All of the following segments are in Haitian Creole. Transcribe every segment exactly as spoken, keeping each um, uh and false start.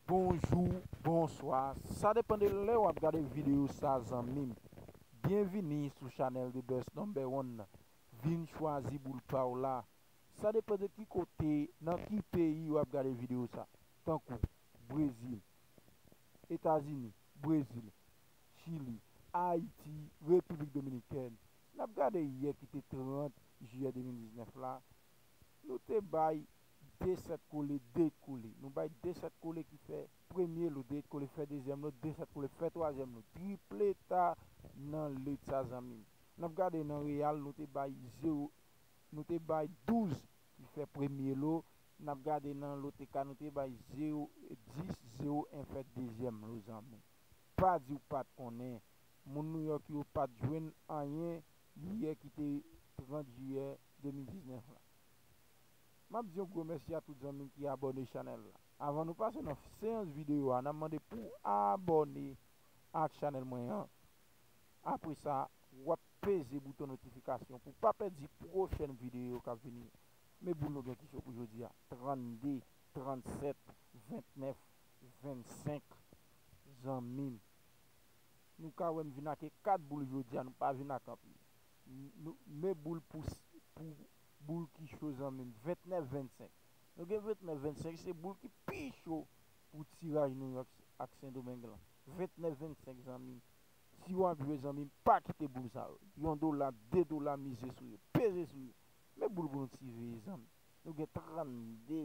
Bonjou, bonswa. Sa depann de lè w ap gade videyo sa, zanmi m. Byenvini sou chanèl The Best Number One nan. Vin chwazi boul pa w la. Sa depann de ki kote, nan ki peyi w ap gade videyo sa. Tankou Brezil, Etazini, Brezil, Chili, Ayiti, Repiblik Dominikèn. N ap gade yè ki te trant jiyè de mil diznèf la. Nou te bay de sèt kole, de kole. Nou bay de sèt kole ki fè premye lo, de kole fè dezyèm lo, de sèt kole fè twazyèm lo. Tripleta nan lit sa, zanmi m. N ap gade nan reyal, nou te bay zewo, nou te bay douz ki fè premye lo. N ap gade nan loteka, nou te bay zewo, dis, zewo en fè dezyèm lo, zanmi m. Pa di w pa t konnen. Moun Nouyòk yo pa t jwenn anyen yè ki te trant jiyè de mil diznèf la. M ap di yon gwo mèsi a tout zanmi m ki abòne chanèl la. Avan nou pase nan seyans videyo a, n ap mande pou w abòne ak chanèl mwen an. Apre sa, w ap peze bouton notifikasyon pou w pa pèdi pwochèn videyo k ap vini yo. Men boul nou gen ki cho pou jodi a. Trannde, trannsèt, ventnèf, vennsenk, zanmi m. Nou ka wè m vin ak kat boul jodi a, nou pa vin ak anpil. Nou, men boul pou, pou boul ki cho, zanmi m, ventnèf vennsenk. Nou gen ventnèf vennsenk, se boul ki pi cho pou tiraj Nouyòk ak Sendomeng lan. Ventnèf vennsenk, zanmi m. Si w ap jwe, zanmi m, pa kite boul sa yo. Yon dola, de dola, mize sou yo. Peze sou yo. Men boul pou nou siveye, zanmi. Nou gen trannde,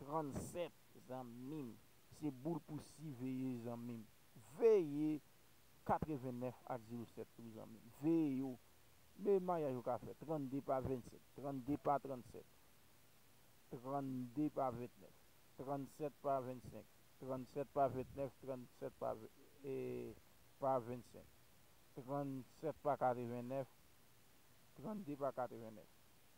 trannsèt, zanmi m. Se boul pou siveye, zanmi m. Veye katrevennèf ak zewo sèt tou, zanmi m. Veye yo. Men mayaj yo ka fè. Trannde pa vennsenk, trannde pa trannsèt, trannde pa ventnèf, trannsèt pa vennsenk, trannsèt pa ventnèf, trannsèt pa ve-, e, pa vennsenk, trannsèt pa katrevennèf, trannde pa katrevennèf.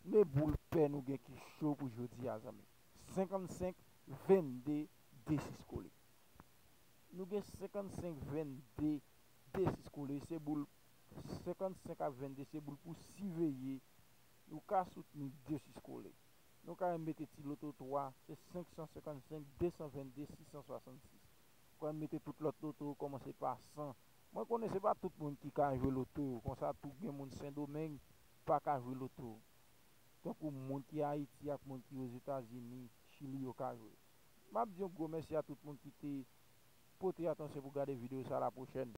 Men boul pè nou gen ki cho pou jodi a, zanmi. Senkannsenk vennde, de sis kole. Nou gen senkannsenk vennde, de sis kole. Se boul senkannsenk ak vennde, se boul pou siveye. Ou ka soutni de sis kole. Nou ka mete ti loto twa, se senk san senkannsenk, de san vennde, sis san swasannsis. Ou ka mete tout lòt loto yo kòmanse pa san. Mwen konnen se pa tout moun ki ka jwe loto yo. Konsa tou gen moun Sendomeng pa ka jwe loto. Tankou moun ki Ayiti ak moun ki Ozetazini, Chili yo ka jwe. M ap di yon gwo mèsi a tout moun ki te pote atansyon pou gade videyo sa la pwochèn.